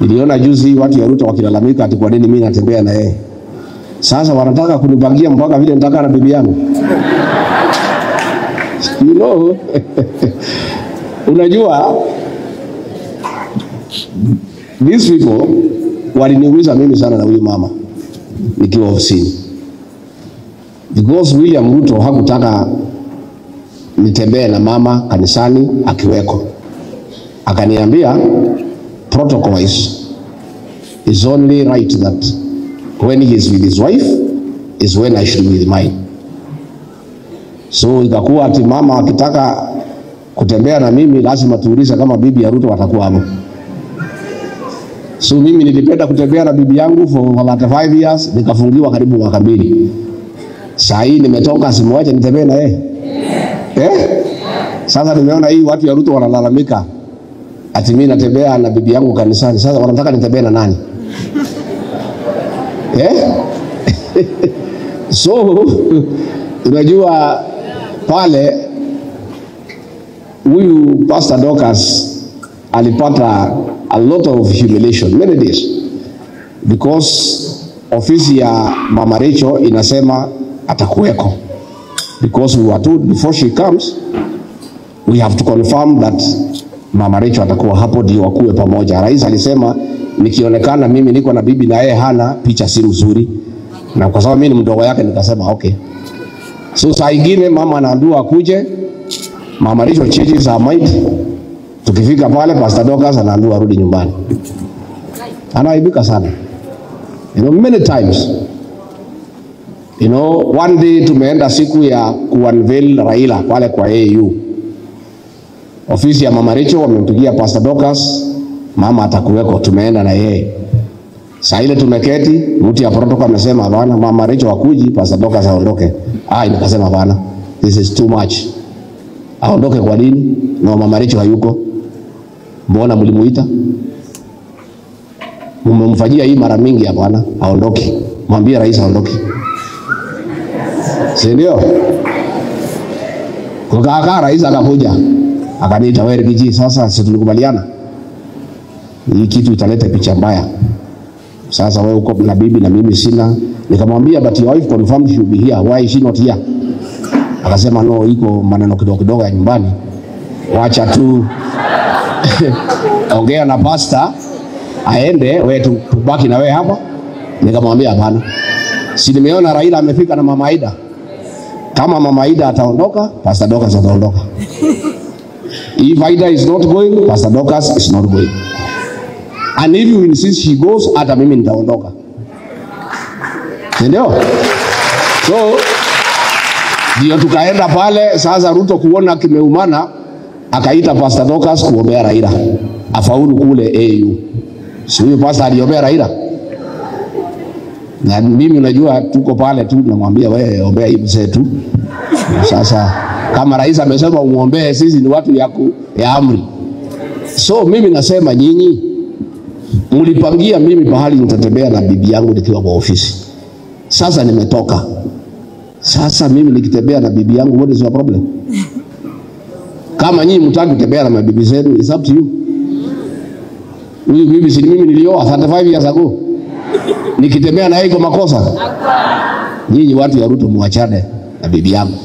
Niliona juzi watu ya Ruto wakilalamika ati kwa nini mimi natembea na yeye. Sasa wanataka kunipangia mpaka vile nitaka na bibi yangu. You know, unajua these people waliniuliza mimi sana na huyu mama nikiwa ofisini. Because William Ruto hakutaka nitembee na mama kanisani akiweko. Akaniambia protocol is only right that when he is with his wife is when I should be with mine. So ikakuwa ati mama akitaka kutembea na mimi lazima tuulize kama bibi ya Ruto watakuwa hapo. So mimi nilipenda kutembea na bibi yangu for 5 years, nikafungiwa karibu mwaka 2. Saa hii nimetoka, simwache nitembee na yeye. Eh? Sasa nimeona hii watu ya Ruto wanalalamika ati mimi natembea na bibi yangu kanisani. Sasa wanataka nitembee na nani? Eh? So unajua pale huyu Pastor Dorcas alipata a lot of humiliation many days, because ofisi ya Mama Rachel inasema atakuweko, because we were told before she comes we have to confirm that Mama Rachel atakuwa hapo ndio wakuwe pamoja. Rais alisema nikionekana mimi niko na bibi na yeye hana, picha si nzuri, na kwa sababu mimi ni mdogo yake nikasema okay. So saa ingine mama anaambiwa akuje, Mama Rachel changes her mind. Tukifika pale Pastor Dorcas anaambiwa arudi nyumbani. Anaaibika sana. You know, many times. You know, one day tumeenda siku ya kuunveil Raila pale kwa AU. Ofisi ya Mama Rachel wamempigia Pastor Dorcas, mama atakuweko, tumeenda na yeye. Saa ile tumeketi, mtu ya protocol amesema hapana, Mama Rachel hakuji, Pastor Dorcas aondoke. Ah, nikasema hapana, this is too much. Aondoke kwa nini? Na Mama Rachel hayuko. Mbona mlimuita? Mmemfanyia hii mara mingi, hapana, aondoke. Mwambie rais aondoke. Si ndio? Kukaa rais akakuja. Akaniita, wewe Riggy, sasa si tulikubaliana hii kitu italeta picha mbaya. Sasa wewe uko na bibi na mimi sina. Nikamwambia but your wife confirmed she will be here. Why is she not here? Akasema no, iko maneno kidogo kidogo ya nyumbani. Wacha tu ongea na pastor aende, wewe tubaki na wewe hapa. Nikamwambia hapana. Si nimeona Raila amefika na Mama Aida. Kama Mama Aida ataondoka, Pastor Dorcas ataondoka. If Aida is not going, Pastor Dorcas is not going. And if you insist she goes, hata mimi nitaondoka. Ndio? So ndio tukaenda pale. Sasa Ruto kuona kimeumana, akaita Pastor Dorcas kuombea Raila afaulu kule AU. Si huyu pastor aliombea Raila? Na mimi unajua tuko pale tu tunamwambia wewe ombea hii mzee tu. Sasa kama rais amesema umuombee, sisi ni watu ya amri. So mimi nasema nyinyi mlipangia mimi pahali nitatembea na bibi yangu nikiwa kwa ofisi. Sasa nimetoka. Sasa mimi nikitembea na bibi yangu, what is your problem? Kama nyinyi mtaki kutembea na mabibi zenu, it's up to you. Huyu bibi si mimi nilioa 35 years ago. Nikitembea na yeye iko makosa? Nyinyi watu ya Ruto muachane na bibi yangu.